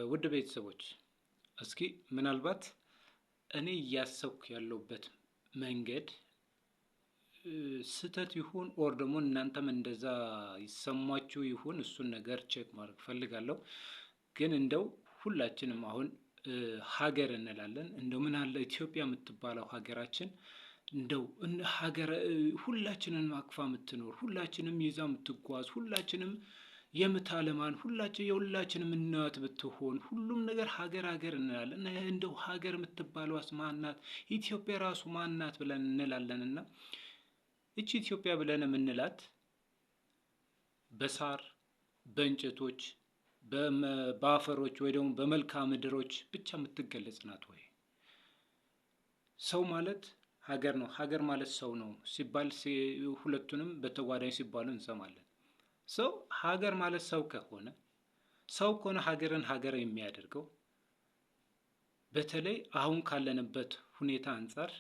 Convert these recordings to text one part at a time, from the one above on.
ውድ ቤተሰቦች፣ እስኪ ምናልባት እኔ እያሰብኩ ያለሁበት መንገድ ስህተት ይሁን or ደግሞ እናንተም እንደዛ ይሰማችሁ ይሁን፣ እሱን ነገር check ማድረግ እፈልጋለሁ። ግን እንደው ሁላችንም አሁን ሀገር እንላለን። እንደው ምን አለ ኢትዮጵያ የምትባለው ሀገራችን እንደው ሀገር ሁላችንን አቅፋ የምትኖር፣ ሁላችንም ይዛ የምትጓዝ፣ ሁላችንም የምታለማን፣ ሁላችን የሁላችንም እናት ብትሆን፣ ሁሉም ነገር ሀገር ሀገር እንላለን። እንደው ሀገር የምትባለዋስ ማናት? ኢትዮጵያ ራሱ ማናት ብለን እንላለን። እና እቺ ኢትዮጵያ ብለን የምንላት በሳር፣ በእንጨቶች፣ በአፈሮች ወይ ደግሞ በመልክዓ ምድሮች ብቻ የምትገለጽ ናት ወይ? ሰው ማለት ሀገር ነው፣ ሀገር ማለት ሰው ነው ሲባል፣ ሁለቱንም በተጓዳኝ ሲባሉ እንሰማለን። ሰው ሀገር ማለት ሰው ከሆነ፣ ሰው ከሆነ ሀገርን ሀገር የሚያደርገው፣ በተለይ አሁን ካለንበት ሁኔታ አንጻር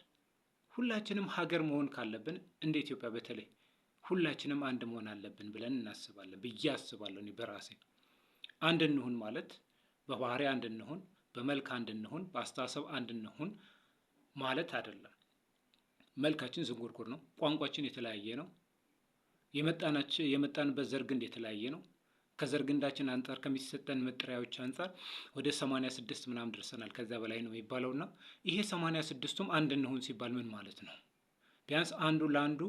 ሁላችንም ሀገር መሆን ካለብን እንደ ኢትዮጵያ በተለይ ሁላችንም አንድ መሆን አለብን ብለን እናስባለን ብዬ አስባለሁ። እኔ በራሴ አንድ እንሁን ማለት በባህሪ አንድ እንሁን፣ በመልክ አንድ እንሁን፣ በአስተሳሰብ አንድ እንሁን ማለት አይደለም። መልካችን ዝንጉርጉር ነው። ቋንቋችን የተለያየ ነው። የመጣንበት ዘር ግንድ የተለያየ ነው። ከዘር ግንዳችን አንጻር ከሚሰጠን መጠሪያዎች አንጻር ወደ 86 ምናምን ደርሰናል። ከዛ በላይ ነው የሚባለው። እና ይሄ 86ቱም አንድ እንሁን ሲባል ምን ማለት ነው? ቢያንስ አንዱ ለአንዱ፣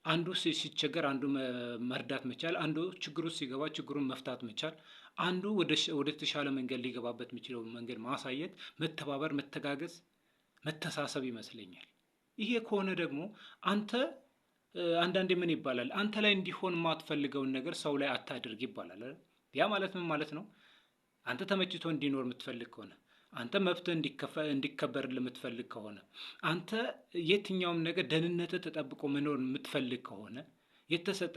አንዱ ሲቸገር አንዱ መርዳት መቻል፣ አንዱ ችግሩ ሲገባ ችግሩን መፍታት መቻል፣ አንዱ ወደ ተሻለ መንገድ ሊገባበት የሚችለው መንገድ ማሳየት፣ መተባበር፣ መተጋገዝ፣ መተሳሰብ ይመስለኛል። ይሄ ከሆነ ደግሞ አንተ አንዳንዴ ምን ይባላል? አንተ ላይ እንዲሆን የማትፈልገውን ነገር ሰው ላይ አታድርግ ይባላል። ያ ማለት ምን ማለት ነው? አንተ ተመችቶ እንዲኖር የምትፈልግ ከሆነ፣ አንተ መብትህ እንዲከበርልህ የምትፈልግ ከሆነ፣ አንተ የትኛውም ነገር ደህንነትህ ተጠብቆ መኖር የምትፈልግ ከሆነ፣ የተሰጠ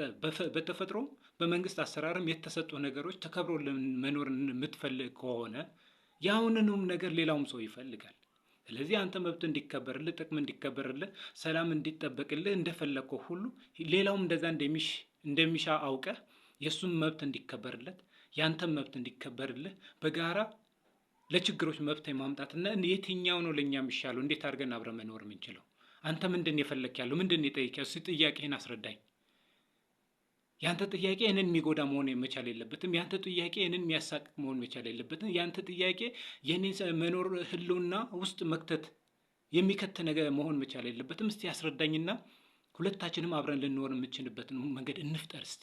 በተፈጥሮም በመንግስት አሰራርም የተሰጡ ነገሮች ተከብሮ መኖር የምትፈልግ ከሆነ ያውንኑም ነገር ሌላውም ሰው ይፈልጋል። ስለዚህ አንተ መብት እንዲከበርልህ፣ ጥቅም እንዲከበርልህ፣ ሰላም እንዲጠበቅልህ እንደፈለግከው ሁሉ ሌላውም እንደዛ እንደሚሻ አውቀህ የእሱም መብት እንዲከበርለት ያንተም መብት እንዲከበርልህ በጋራ ለችግሮች መፍትሄ ማምጣትና የትኛው ነው ለእኛ የሚሻለው፣ እንዴት አድርገን አብረን መኖር የምንችለው? አንተ ምንድን የፈለክ ያለው? ምንድን የጠየቅ ያለው? እስኪ ጥያቄህን አስረዳኝ። ያንተ ጥያቄ እኔን የሚጎዳ መሆን መቻል የለበትም። ያንተ ጥያቄ እኔን የሚያሳቅቅ መሆን መቻል የለበትም። ያንተ ጥያቄ የኔን መኖር ህልውና ውስጥ መክተት የሚከት ነገር መሆን መቻል የለበትም። እስቲ ያስረዳኝና ሁለታችንም አብረን ልንኖር የምንችልበትን መንገድ እንፍጠር እስቲ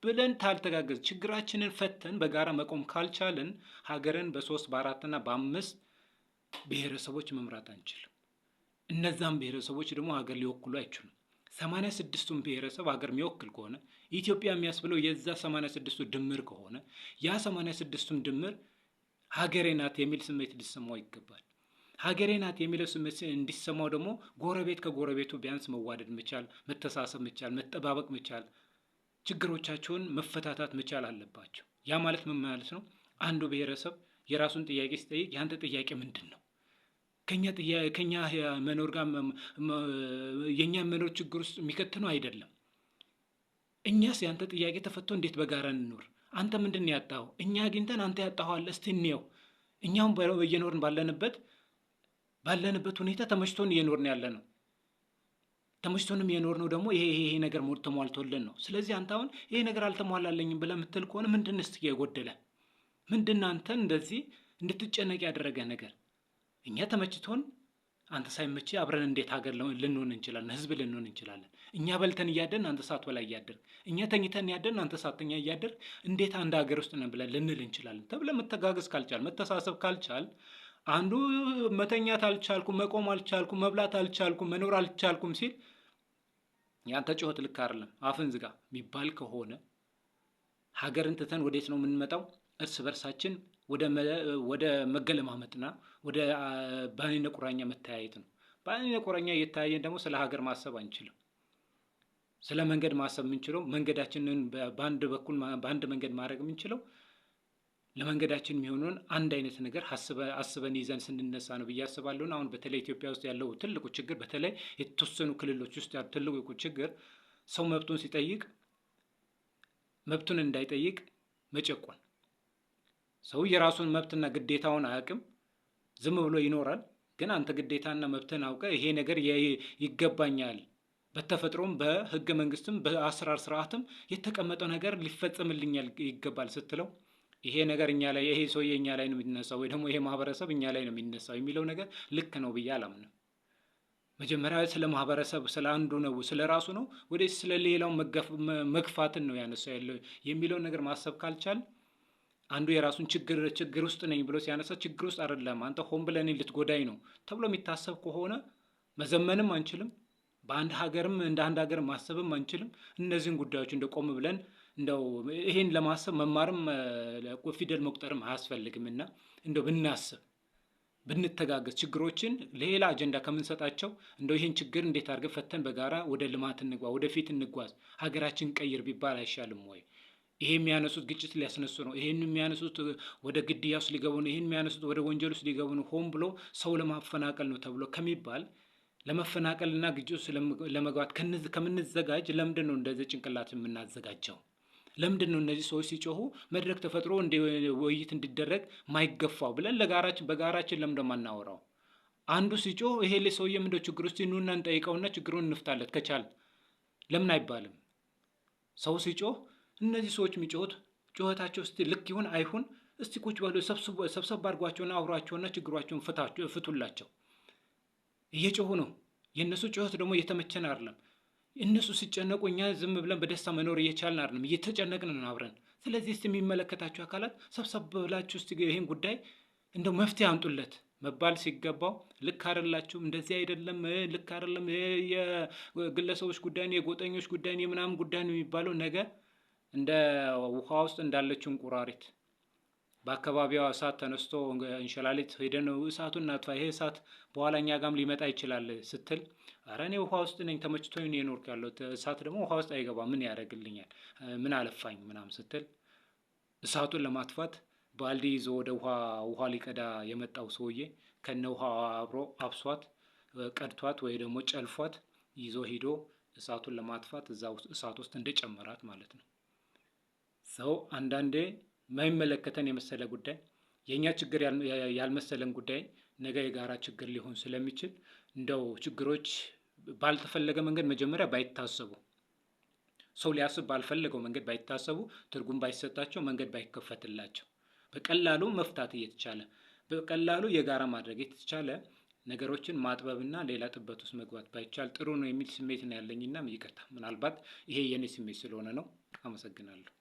ብለን ታልተጋገዝ፣ ችግራችንን ፈተን በጋራ መቆም ካልቻልን ሀገርን በሶስት፣ በአራትና በአምስት ብሔረሰቦች መምራት አንችልም። እነዛም ብሔረሰቦች ደግሞ ሀገር ሊወክሉ አይችሉም። 86ቱን ብሔረሰብ ሀገር የሚወክል ከሆነ፣ ኢትዮጵያ የሚያስብለው የዛ 86ቱ ድምር ከሆነ፣ ያ 86ቱም ድምር ሀገሬ ናት የሚል ስሜት ሊሰማው ይገባል። ሀገሬ ናት የሚለው ስሜት እንዲሰማው ደግሞ ጎረቤት ከጎረቤቱ ቢያንስ መዋደድ መቻል፣ መተሳሰብ መቻል፣ መጠባበቅ መቻል፣ ችግሮቻቸውን መፈታታት መቻል አለባቸው። ያ ማለት ምን ማለት ነው? አንዱ ብሔረሰብ የራሱን ጥያቄ ሲጠይቅ የአንተ ጥያቄ ምንድን ነው? ከኛ መኖር ጋር የእኛ መኖር ችግር ውስጥ የሚከት ነው አይደለም? እኛስ ያንተ ጥያቄ ተፈቶ እንዴት በጋራ እንኖር? አንተ ምንድን ነው ያጣኸው? እኛ አግኝተን አንተ ያጣኸው አለ፣ እስቲ እንየው። እኛውም እየኖርን ባለንበት ሁኔታ ተመችቶን እየኖርን ያለ ነው። ተመችቶንም የኖርነው ደግሞ ይሄ ይሄ ነገር ተሟልቶልን ነው። ስለዚህ አንተ አሁን ይሄ ነገር አልተሟላለኝም ብለህ የምትል ከሆነ ምንድን እስቲ የጎደለ ምንድን? አንተን እንደዚህ እንድትጨነቅ ያደረገ ነገር? እኛ ተመችቶን አንተ ሳይመችህ አብረን እንዴት ሀገር ልንሆን እንችላለን? ህዝብ ልንሆን እንችላለን? እኛ በልተን እያደርን አንተ ሳትበላ እያደርክ፣ እኛ ተኝተን እያደርን አንተ ሳትተኛ እያደርክ እንዴት አንድ ሀገር ውስጥ ነን ብለን ልንል እንችላለን? ተብለን መተጋገዝ ካልቻል፣ መተሳሰብ ካልቻል፣ አንዱ መተኛት አልቻልኩም፣ መቆም አልቻልኩም፣ መብላት አልቻልኩም፣ መኖር አልቻልኩም ሲል ያንተ ጩኸት ልክ አይደለም፣ አፍን ዝጋ የሚባል ከሆነ ሀገርን ትተን ወዴት ነው የምንመጣው? እርስ በርሳችን ወደ መገለማመጥና ወደ በአይነ ቁራኛ መተያየት ነው። በአይነ ቁራኛ እየተያየን ደግሞ ስለ ሀገር ማሰብ አንችልም። ስለ መንገድ ማሰብ የምንችለው፣ መንገዳችንን በአንድ በኩል በአንድ መንገድ ማድረግ የምንችለው ለመንገዳችን የሚሆነውን አንድ አይነት ነገር አስበን ይዘን ስንነሳ ነው ብዬ አስባለሁ። አሁን በተለይ ኢትዮጵያ ውስጥ ያለው ትልቁ ችግር፣ በተለይ የተወሰኑ ክልሎች ውስጥ ያለው ትልቁ ችግር ሰው መብቱን ሲጠይቅ መብቱን እንዳይጠይቅ መጨቆን። ሰው የራሱን መብትና ግዴታውን አያውቅም፣ ዝም ብሎ ይኖራል። ግን አንተ ግዴታና መብትን አውቀህ ይሄ ነገር ይገባኛል፣ በተፈጥሮም በህገ መንግስትም በአሰራር ስርዓትም የተቀመጠው ነገር ሊፈጸምልኛል ይገባል ስትለው ይሄ ነገር እኛ ላይ፣ ይሄ ሰውዬ እኛ ላይ ነው የሚነሳው ወይ ደግሞ ይሄ ማህበረሰብ እኛ ላይ ነው የሚነሳው የሚለው ነገር ልክ ነው ብዬ አላምንም። መጀመሪያ ስለ ማህበረሰብ ስለ አንዱ ነው ስለ ራሱ ነው ወደ ስለ ሌላው መግፋትን ነው ያነሳው ያለው የሚለውን ነገር ማሰብ ካልቻል፣ አንዱ የራሱን ችግር ውስጥ ነኝ ብሎ ሲያነሳ ችግር ውስጥ አይደለም፣ አንተ ሆን ብለህ እኔን ልትጎዳኝ ነው ተብሎ የሚታሰብ ከሆነ መዘመንም አንችልም። በአንድ ሀገርም እንደ አንድ ሀገር ማሰብም አንችልም። እነዚህን ጉዳዮች እንደ ቆም ብለን እንደው ይሄን ለማሰብ መማርም ፊደል መቁጠርም አያስፈልግም እና እንደው ብናስብ፣ ብንተጋገዝ፣ ችግሮችን ሌላ አጀንዳ ከምንሰጣቸው እንደው ይህን ችግር እንዴት አድርገን ፈተን በጋራ ወደ ልማት እንግባ፣ ወደፊት እንጓዝ፣ ሀገራችን ቀይር ቢባል አይሻልም ወይ? ይሄ የሚያነሱት ግጭት ሊያስነሱ ነው፣ ይሄን የሚያነሱት ወደ ግድያ ውስጥ ሊገቡ ነው፣ ይሄን የሚያነሱት ወደ ወንጀል ውስጥ ሊገቡ ነው፣ ሆን ብሎ ሰው ለማፈናቀል ነው ተብሎ ከሚባል፣ ለመፈናቀልና ግጭት ውስጥ ለመግባት ከምንዘጋጅ ለምንድን ነው እንደዚህ ጭንቅላት የምናዘጋጀው? ለምንድን ነው እነዚህ ሰዎች ሲጮሁ መድረክ ተፈጥሮ ውይይት እንዲደረግ ማይገፋው ብለን ለጋራችን በጋራችን ለምንድን ነው የማናወራው? አንዱ ሲጮህ ይሄ ሰውዬ ምንድነው ችግር ውስጥ፣ ኑና እንጠይቀውና ችግሩን እንፍታለት ከቻል ለምን አይባልም? ሰው ሲጮህ እነዚህ ሰዎች የሚጮሁት ጩኸታቸው እስቲ ልክ ይሁን አይሁን እስቲ ቁጭ በሉ፣ ሰብሰብ አድርጓቸውና አውሯቸውና ችግሯቸውን ፍቱላቸው። እየጮሁ ነው። የእነሱ ጩኸት ደግሞ እየተመቸን አይደለም። እነሱ ሲጨነቁ እኛ ዝም ብለን በደስታ መኖር እየቻልን አይደለም፣ እየተጨነቅን ነው አብረን። ስለዚህ እስቲ የሚመለከታቸው አካላት ሰብሰብ ብላችሁ እስቲ ይህን ጉዳይ እንደው መፍትሄ አምጡለት መባል ሲገባው ልክ አይደላችሁም፣ እንደዚህ አይደለም፣ ልክ አይደለም፣ የግለሰቦች ጉዳይ ነው፣ የጎጠኞች ጉዳይ ነው፣ የምናምን ጉዳይ ነው የሚባለው ነገር እንደ ውሃ ውስጥ እንዳለችው እንቁራሪት በአካባቢዋ እሳት ተነስቶ እንሽላሊት ሄደን እሳቱን እናጥፋ፣ ይሄ እሳት በኋላ እኛ ጋም ሊመጣ ይችላል ስትል፣ ኧረ እኔ ውሃ ውስጥ ነኝ፣ ተመችቶኝ ነው የኖርኩ ያለሁት፣ እሳት ደግሞ ውሃ ውስጥ አይገባም፣ ምን ያደርግልኛል፣ ምን አለፋኝ ምናምን ስትል፣ እሳቱን ለማጥፋት ባልዲ ይዞ ወደ ውሃ ሊቀዳ የመጣው ሰውዬ ከነ ውሃ አብሮ አብሷት ቀድቷት ወይ ደግሞ ጨልፏት ይዞ ሂዶ እሳቱን ለማጥፋት እዛ እሳት ውስጥ እንደጨመራት ማለት ነው። ሰው አንዳንዴ የማይመለከተን የመሰለ ጉዳይ፣ የእኛ ችግር ያልመሰለን ጉዳይ ነገ የጋራ ችግር ሊሆን ስለሚችል እንደው ችግሮች ባልተፈለገ መንገድ መጀመሪያ ባይታሰቡ፣ ሰው ሊያስብ ባልፈለገው መንገድ ባይታሰቡ፣ ትርጉም ባይሰጣቸው፣ መንገድ ባይከፈትላቸው፣ በቀላሉ መፍታት እየተቻለ፣ በቀላሉ የጋራ ማድረግ የተቻለ ነገሮችን ማጥበብና ሌላ ጥበት ውስጥ መግባት ባይቻል ጥሩ ነው የሚል ስሜት ነው ያለኝና ይቅርታ፣ ምናልባት ይሄ የኔ ስሜት ስለሆነ ነው። አመሰግናለሁ።